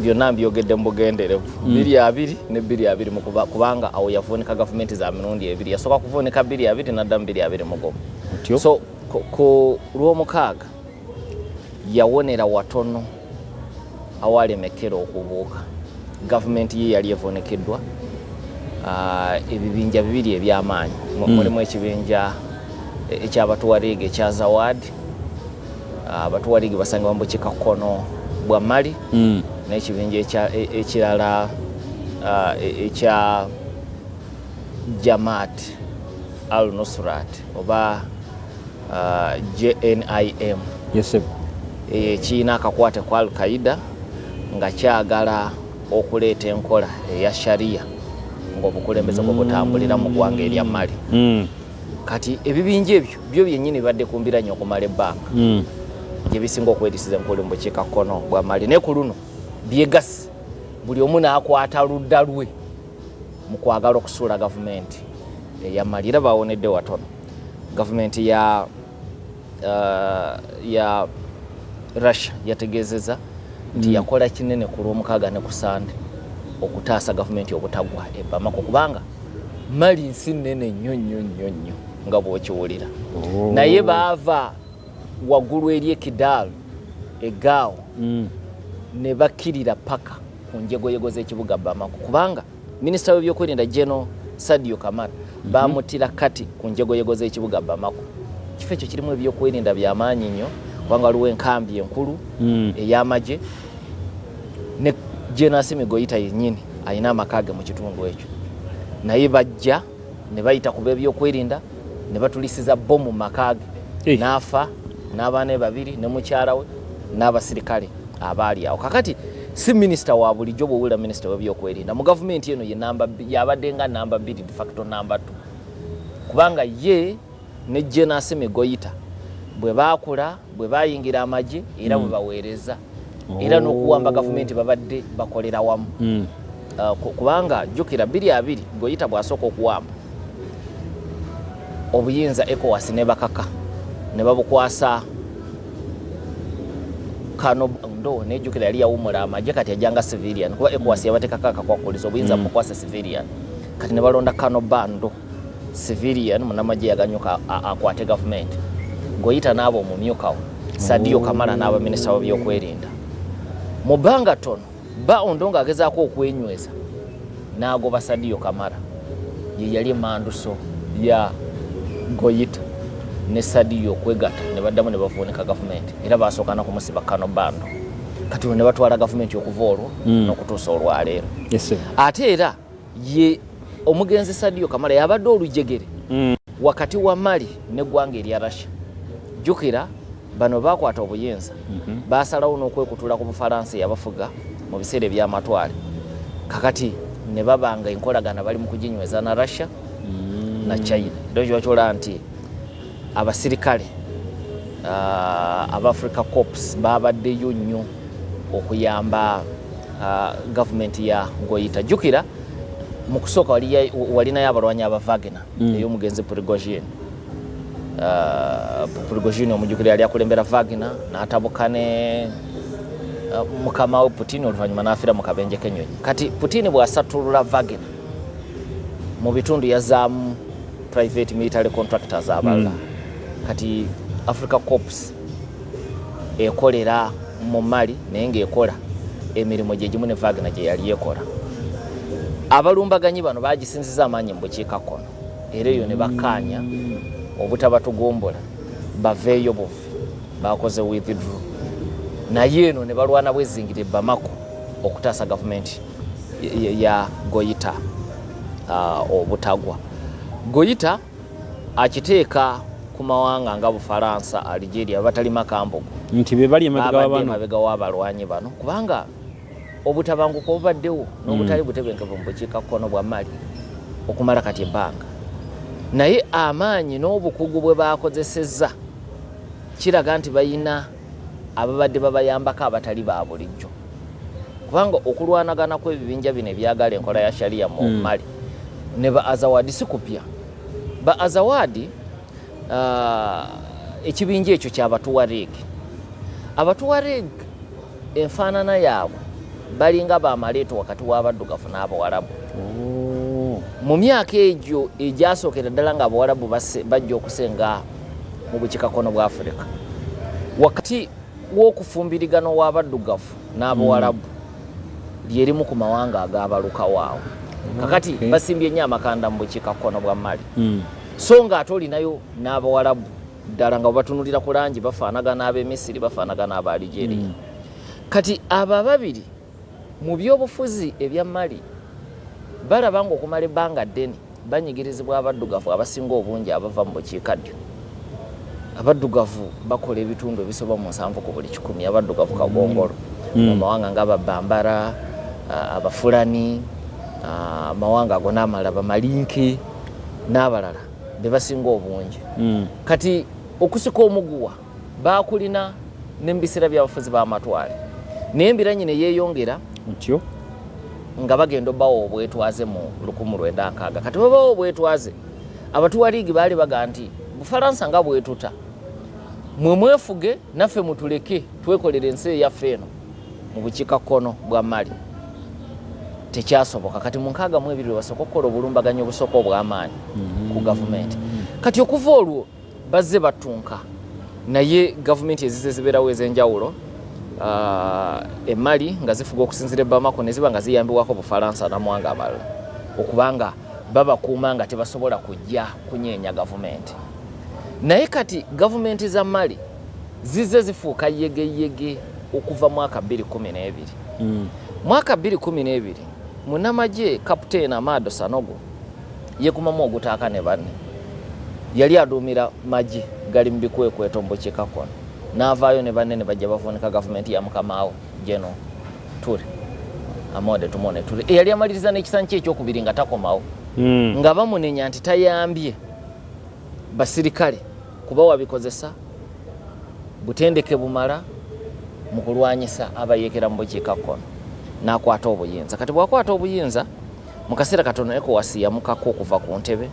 byonna mbyogedde mu bugenderevu, 2020 ne 2020 mu kubanga awo yavuunika gavumenti za mirundi ebiri. Yasooka kuvuunika 2020 n'addamu 2021. Otyo. So ku lwomukaaga yawonera watono awalemekera okubuuka. Gavumenti ye yali evuunikiddwa ebibinja bibiri ebyamaanyi. Mulimu ekibinja ekyabatuwareega ekya Azawad. Abatuwareega basangibwa mu bukiikakkono bwa Mali, n'ekibinja ekirala ekya Jamaat al Nusrat oba JNIM. Yes, sir. Ekirina akakwate ku Al Qaida nga kyagala okuleeta enkola eya sharia ng'obukulembeze bwe butambulira mu ggwanga erya Mali. Kati ebibinja ebyo byo byennyini bibadde ku mbiranye okumala ebbanga, gye bisinga okwerisiza enkulu mu bukiikakkono bwa Mali, naye ku luno byegasi buli omu n'akwata ludda lwe mu kwagala okusuula gavumenti eya Mali, era bawonedde watono. Gavumenti ya Russia yategeezezza nti yakola kinene ku lwomukaaga ne ku Sande okutaasa gavumenti obutagwa e Bamako, kubanga Mali nsi nnene nnyo nnyo nnyo nnyo nga bw'okiwulira. Oh. Naye baava waggulu eri e Kidal, e Gao, ne bakkirira paka ku njegoyego z'ekibuga Bamako, kubanga minisita w'ebyokwerinda General Sadio Kamara bamutira kati ku njegoyego z'ekibuga Bamako. Kifo ekyo kirimu ebyokwerinda byamaanyi nnyo, kubanga waliwo enkambi enkulu ey'amagye, ne General Assimi Goita yennyini alina amaka ge mu kitundu ekyo. Naye bajja ne bayita ku b'ebyokwerinda ne batulisiza bomu mu maka ge, n'afa n'abaana be babiri ne mukyala we n'abasirikale abaali awo. Kakati Si minisita wa bulijjo bw'owulira minisita w'ebyokwerinda mu gavumenti eno, ye yabadde nga namba 2, de facto namba 2, kubanga ye ne Gen Assimi Goita bwe baakula, bwe bayingira amagye, era bwe baweereza, era n'okuwamba gavumenti babadde bakolera wamu. Kubanga jjukira 2020 Goita bw'asooka okuwamba obuyinza, ECOWAS ne bakaka ne babukwasa Kano Ndo. Nejjukira yali yawumula amagye, kati ajjanga civilian, kuba ECOWAS yabateekako akakwakulizo, obuyinza bukwasa civilian. Kati ne balonda Kano Bando, civilian munamagye, yaganyuka akwate gavumenti. Goita n'aba omumyukawo, Sadio Kamara n'aba minisita w'ebyokwerinda. Mu bbanga ttono Ba Ondo ng'agezaako okwenyweza n'agoba Sadio Kamara, ye yali emanduso ya Goita ne Sadio okwegatta ne baddamu ne bavuunika gavumenti, era basooka nakumusiba Kano Bando. Kati olwo ne batwala gavumenti okuva olwo n'okutuusa olwaleero. Yes, sir. Ate era ye omugenzi Sadio Kamara yabadde olujegere wakati wa Mali neggwanga erya Russia. Jjukira bano bakwata obuyinza, basalawo n'okwekutula ku Bufalansa eyabafuga mu biseera ebyamatwale. Kakati ne babanga enkolagana bali mu kuginyweza na Russia na China, era kiba kyolaba nti abasirikale aba Africa Corps babaddeyo nnyo okuyamba gavumenti ya Goita. Jjukira mu kusooka walinayo abalwanyi aba Wagner ey'omugenzi Prigozhin. Prigozhin omujjukira yali akulembera Wagner n'atabuka ne mukama we Putin, oluvannyuma n'afiira mu kabenje k'ennyonyi. Kati Putin bw'asattulula Wagner mu bitundu, yazaamu private military contractors abalala. Kati Africa Corps ekolera mu Mali, naye ng'ekola emirimu gye gimu ne Wagner gye yali ekola. Abalumbaganyi bano bagisinziza amaanyi mu bukiikakkono, era eyo ne bakkaanya obutabatugumbula, baveeyo buvi, bakoze withdraw, naye eno ne balwana bwezingire Bamako okutaasa gavumenti ya Goita obutagwa. Goita akiteeka ku mawanga nga Bufalansa, Algeria, batalima kambugu nti be bali emabega babadde wa bano. Emabega w'abalwanyi bano, kubanga obutabanguko obubaddewo n'obutali butebenkevu mu bukiikakkono bwa Mali okumala kati ebbanga, naye amaanyi n'obukugu bwe bakozesezza kiraga nti bayina ababadde babayambako abatali ba bulijjo, kubanga okulwanagana kw'ebibinja bino ebyagala enkola ya sharia mu Mali ne ba Azawadi si kupya. Ba Azawadi, ekibinja ekyo kyabatuwareg. Abatuwareg enfaanana yaabwe balinga bamaleeto wakati w'abaddugavu n'abawalabu. Mu myaka egyo egyasookera ddala nga abawalabu bajja okusenga mu bukiikakkono bwa Afirika, wakati w'okufumbirigano w'abaddugavu n'abawalabu, lyerimu ku mawanga agabalukawo awo. Kakati basimbye nnyo amakanda mu bukiikakkono bwa Mali, so nga ate olinayo n'abawalabu ddala nga bwebatunulira ku langi bafaanagana ab'Emisiri, bafaanagana aba Algeria. Kati abo ababiri mu byobufuzi ebya Mali balaba nga okumala ebbanga ddene banyigirizibwa abaddugavu abasinga obungi abava mu bukiikaddyo. Abaddugavu bakola ebitundu ebisoba mu 70 ku buli 100, abaddugavu kagongolo mu mawanga nga Ababambara, Abafulani, amawanga ago n'amalala, Bamalinke n'abalala be basinga obungi. Kati okusika omuguwa bakulina n'emubiseera by'abafuzi b'amatwale, naye embiranye ne yeeyongera ntyo nga bagenda obbawa obwetwaze mu 1960. Kati babawa obwetwaze, abatuwaliigi baali baga nti Bufalansa nga bwetuta, mwe mwefuge naffe mutuleke twekolere ensi eyaffe eno mu bukiikakkono bwa Mali. Tekyasoboka. Kati mu 62 lwe basooka okukola obulumbaganyi obusooka obw'amaanyi ku gavumenti. Kati okuva olwo bazze batunka, naye gavumenti ezize zibeerawo ez'enjawulo e Mali nga zifuga okusinziira e Bamako, ne ziba nga ziyambibwako Bufalansa n'amawanga amalala okubanga babakuuma nga tebasobola kujja kunyeenya gavumenti. Naye kati gavumenti za Mali zizze zifuuka yegeyege okuva mwaka 2012. Mwaka 2012 munamagye Kapiteeni Amado Sanogo yekumamu ogutaaka ne banne, yali aduumira magye gali mu bikwekweto mu bukiikakkono, n'avaayo ne banne ne bajja bavuunika gavumenti ya mukamaawo Geno Toure, Amadou Toumani Toure, eyali amaliriza n'ekisanyi kye ekyokubiri nga takomawo, nga bamunenya nti tayambye basirikale kuba wabikozesa butendeke bumala mu kulwanyisa abayeekera mu bukiikakkono, n'akwata obuyinza. Kati bw'akwata obuyinza mu kaseera katono ECOWAS yamukako okuva ku ntebe,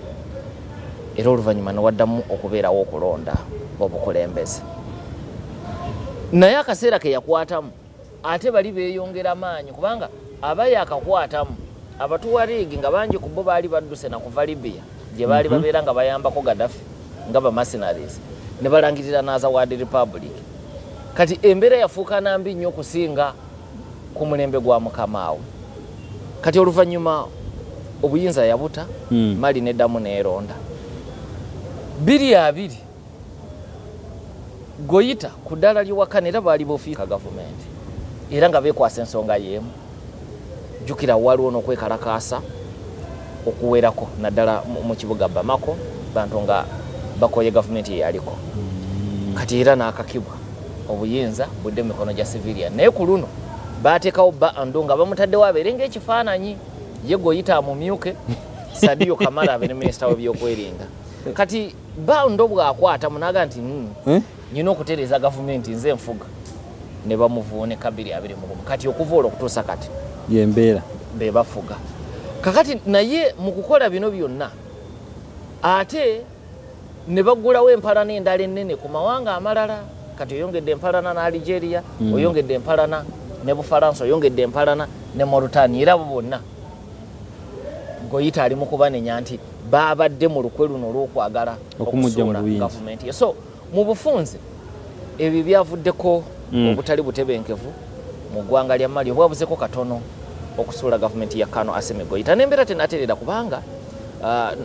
era oluvannyuma ne waddamu okubeerawo okulonda obukulembeze. Naye akaseera ke yakwatamu ate bali beeyongera maanyi, kubanga aba yakakwatamu Abatuwareegi nga bangi ku bo baali badduse na kuva Libya gye baali babeera nga bayambako Gaddafi nga ba mercenaries, ne balangirira n'Azawad Republic. Kati embeera yafuuka na mbi nnyo okusinga ku mulembe gwa mukamaawe. Kati oluvannyuma obuyinza yabuta, Mali neddamu neeronda 2020. Goyita ku ddaala ly'ewakana era baali bofiika gavumenti era nga beekwasa ensonga y'emu. Jjukira waliwo n'okwekalakaasa okuwerako naddala mu kibuga Bamako, bantu nga bakoye gavumenti eyaliko. Kati era n'akakibwa obuyinza budde mu mikono gya civilian, naye ku luno baateekawo Bah N'Daw nga bamutaddewo abeere ng'ekifaananyi, ye Goyita amumyuke, Sadio Kamara abeere minisita w'ebyokwerinda. Kati Bah N'Daw bw'akwata munaga nti nyina okutereeza gavumenti nze nfuga, ne bamuvuunika 2021. Kati okuva olwo okutuusa kati yembeera be bafuga kakati. Naye mu kukola bino byonna ate ne baggulawo empalana endala ennene ku mawanga amalala. Kati oyongedde empalana ne Algeria, oyongedde empalana ne Bufalansa, oyongedde empalana ne Mauritania. Era abo bonna Goyita ali mu kubanenya nti babadde mu lukwe luno olw'okwagala okumujja mu okusuula buyinza. gavumenti ye. So mu bufunze ebyo byavuddeko obutali butebenkevu mu ggwanga lya Mali obwabuzeko katono okusuula gavumenti ya Kano Assimi Goyita, n'embeera tenaterera kubanga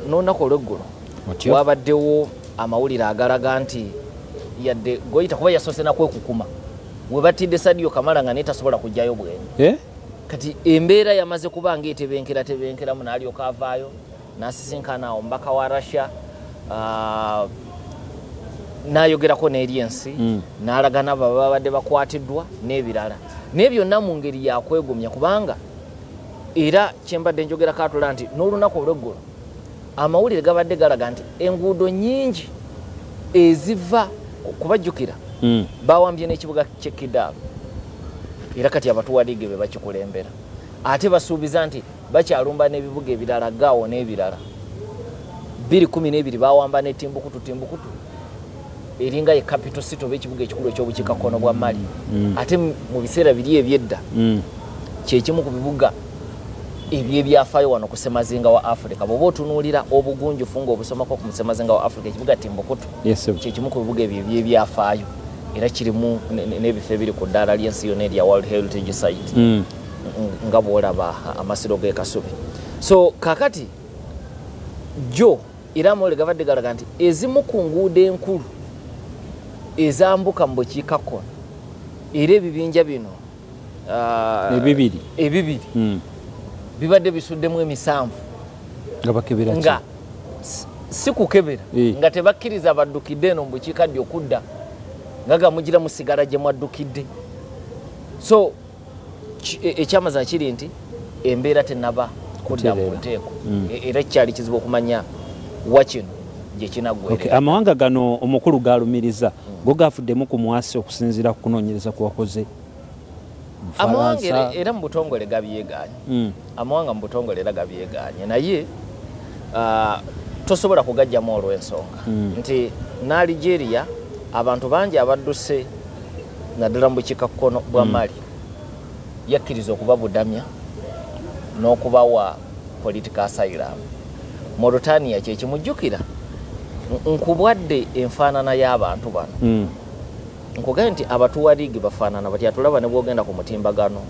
n'olunaku olw'eggulo Otyo? wabaddewo amawulire agalaga nti yadde Goyita, kuba yasoose nakwekukuma we battidde Sadio Kamara nga naye tasobola kugjayo bweni. Eh? Kati embeera yamaze kuba ngaetebenkera tebenkeramu, n'alyoka avaayo n'asisinkana omubaka wa Russia, n'ayogerako n'eri ensi, n'alaga nabo babadde bakwatiddwa n'ebirala, naye byonna mu ngeri yakwegumya, kubanga era kyembadde njogerako atula nti n'olunaku olw'eggulo amawulire gabadde galaga nti enguudo nnyingi eziva kubajjukira bawambye n'ekibuga ky'e Kidal, era kati Abatuwaliige be bakikulembera, ate basuubiza nti bakyalumba n'ebibuga ebirala gaawo n'ebirala. 2012 bawamba ne Timbukutu. Timbukutu eringa ye capital city oba ekibuga ekikulu ekyobukiikakkono bwa Mali, ate mu biseera biri ebyedda kyekimu ku bibuga ebyebyafaayo wano ku semazinga wa Africa. Bw'oba otunuulira obugunjufu ng'obusomako ku semazinga wa Africa, ekibuga Timbukutu Yes, sir. kyekimu ku bibuga ebyo ebyebyafaayo, era kirimu n'ebifo ebiri ku ddaala ly'ensi yonna erya World Heritage Site, nga bw'olaba amasiro g'e Kasubi. So kakati jo era amawulire gabadde galaga nti ezimu ku nguudo enkulu ezambuka mu bukiikakkono era ebibinja bino Ebibiri. ebibiri bibadde bisuddemu emisanvu Nga bakebera ki? Nga si kukebera, nga tebakkiriza baddukidde eno mu bukiikaddyo okudda, nga gamugira musigala gye mwaddukidde. So ekyamazima kiri nti embeera tenaba kudda mu Kutereera. nteeko. Era kyali kizibu okumanya wa kino gye kinaggwerera. Okay, amawanga gano omukulu galumiriza go gafuddemu ku mwasi okusinziira ku kunoonyereza kwe wakoze. Amawanga Bufalansa. era mu butongole gabyegaanye. Amawanga mu butongole era gabyegaanye, naye tosobola kugajjamu olw'ensonga nti ne Algeria abantu bangi abadduse naddala mu bukiikakkono bwa Mali yakkiriza okubabudamya n'okubawa political asylum. Mauritania kyekimujjukira nkubwadde enfaanana y'abantu bano. Nkugambye nti Abatuwaliigi bafaanana batya? Tulaba ne bwogenda ku mutimbagano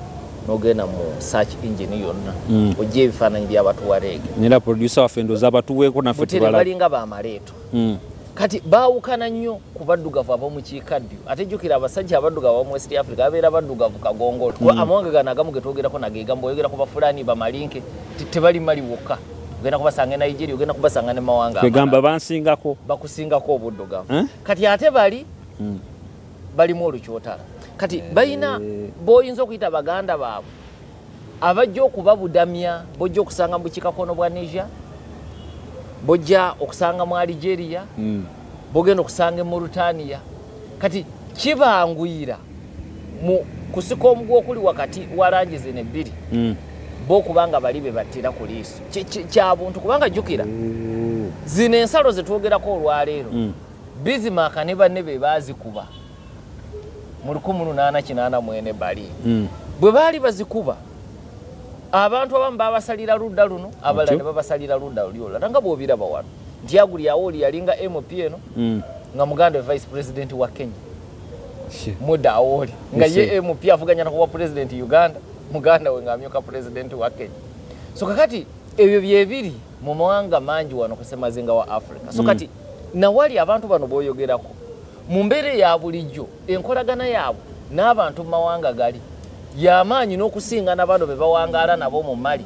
n'ogenda mu search engine yonna, ojja ebifaananyi by'Abatuwareege. Era producer waffe ndowooza abatuweeko naffe Butere tubalabe. balinga bamaleeto. Kati baawukana nnyo ku baddugavu ab'omukiikaddyo. Ate jjukira abasajja abaddugavu ab'omu West Africa babeera baddugavu kagongolo, kuba amawanga gano agamu getwogerako nagegamu. Bw'oyogera ku Bafulani, Bamalinke, tebali Mali wokka, ogenda kubasanga e Nigeria, ogenda kubasanga ne mawanga Kwegamba amalala. bansingako. Bakusingako obuddugavu. Eh? Kati ate bali balimu olukyotala. Kati balina boyinza okuyita baganda baabwe abajja okubabudamya, bojja okusanga mu bukiikakkono bwa Niger, bojja okusanga mu Algeria, bogenda okusanga e Mauritania. Kati kibanguyira mu kusika omuguwa okuli wakati wa langi zino ebbiri, bo kubanga bali be battira ku liiso. Kya buntu, kubanga jjukira zino ensalo ze twogerako olwaleero, Bismarck ne banne be baazikuba mu 1884 bali. Bwe baali bazikuba, abantu abamu babasalira ludda luno, abalala ne babasalira ludda luli olulala, nga bw'obiraba wano nti Aguli Awooli yalinga MP eno, nga muganda we vice president wa Kenya, Muda Awooli, nga ye MP avuganya nakuwa president Uganda, muganda we ng'amyuka president wa Kenya. So kakati ebyo byebiri mu mawanga mangi wano ku ssemazinga wa Africa. So kati nawali abantu bano b'oyogerako mu mbeera eya bulijjo, enkolagana yaabwe n'abantu mu mawanga gali yamaanyi n'okusinga na bano be bawangaala nabo mu Mali.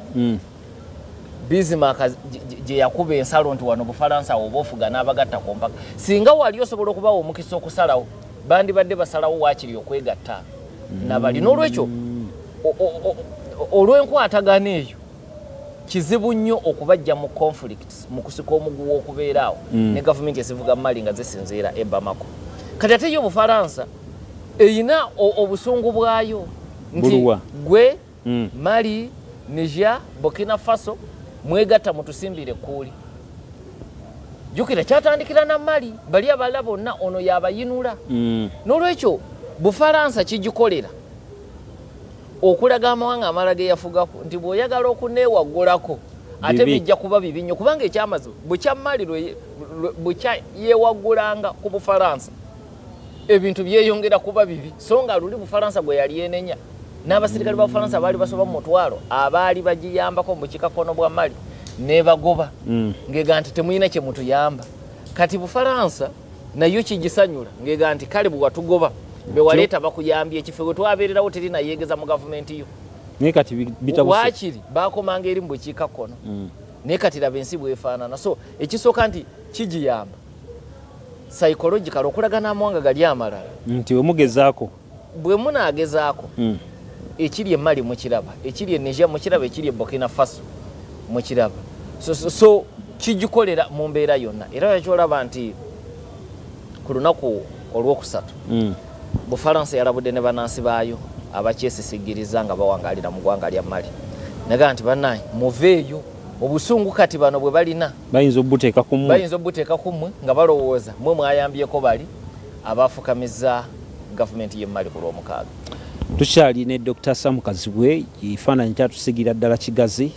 Bismarck gye yakuba ensalo nti wano Bufalansa oba ofuga n'abagatta ku mpaka, singa wali osobola okubawa omukisa okusalawo, bandibadde basalawo waakiri okwegatta nabali. N'olwekyo olw'enkwatagana eyo, kizibu nnyo okubajja mu conflicts, mu kusika omuguwa okubeera awo ne gavumenti ezivuga Mali nga zisinziira e Bamako. Kati ate yo Bufalansa eyina obusungu bwayo nti gwe Mali, Niger, Burkina Faso mwegatta mutusimbire ekkuuli. Jjukira kyatandikira na Mali, bali abalala bonna ono yabayinula. N'olwekyo Bufalansa kigikolera okulaga amawanga amalala ge yafugako nti bw'oyagala okuneewaggulako ate bijja kuba bibi nnyo, kubanga ekyamazima bukya Mali bukya yeewaggulanga ku Bufalansa, ebintu byeyongera kuba bibi. So nga luli Bufalansa gwe yali enenya n'abasirikale ba Bufalansa baali basoba mu 10,000 abaali bagiyambako mu bukiikakkono bwa Mali nebagoba, ng'ega nti temulina kye mutuyamba. Kati Bufalansa nayo kigisanyula ng'ega nti kale bwe watugoba bewaleeta bakuyambye, ekifo we twabeererawo terina yeegeza mu gavumenti yo. Naye kati bitabuse. Waakiri bakomanga eri mu bukiikakkono, naye kati laba ensi bwefaanana. So ekisooka nti kigiyamba psychological okulaga n'amawanga gali amalala nti wemugezaako, bwe munaagezaako, ekiri e Mali mukiraba, ekiri e Niger mukiraba, ekiri e Burkina Faso mukiraba. So kigikolera mu mbeera yonna. Era yakyolaba nti ku lunaku olwokusatu, Bufalansa yalabudde ne bannansi baayo abakyesisigiriza nga bawangalira mu ggwanga lya Mali, naga nti bannaye muveeyo, obusungu kati bano bwe balina bayinza obuteeka ku mmwe, bayinza obuteeka ku mmwe nga balowooza mmwe mwayambyeko bali abafukamiza gavumenti y'e Mali ku Lwomukaaga. Tukyali ne Dr. Sam Kazibwe, ekifaananyi kyatusigira ddala kigazi.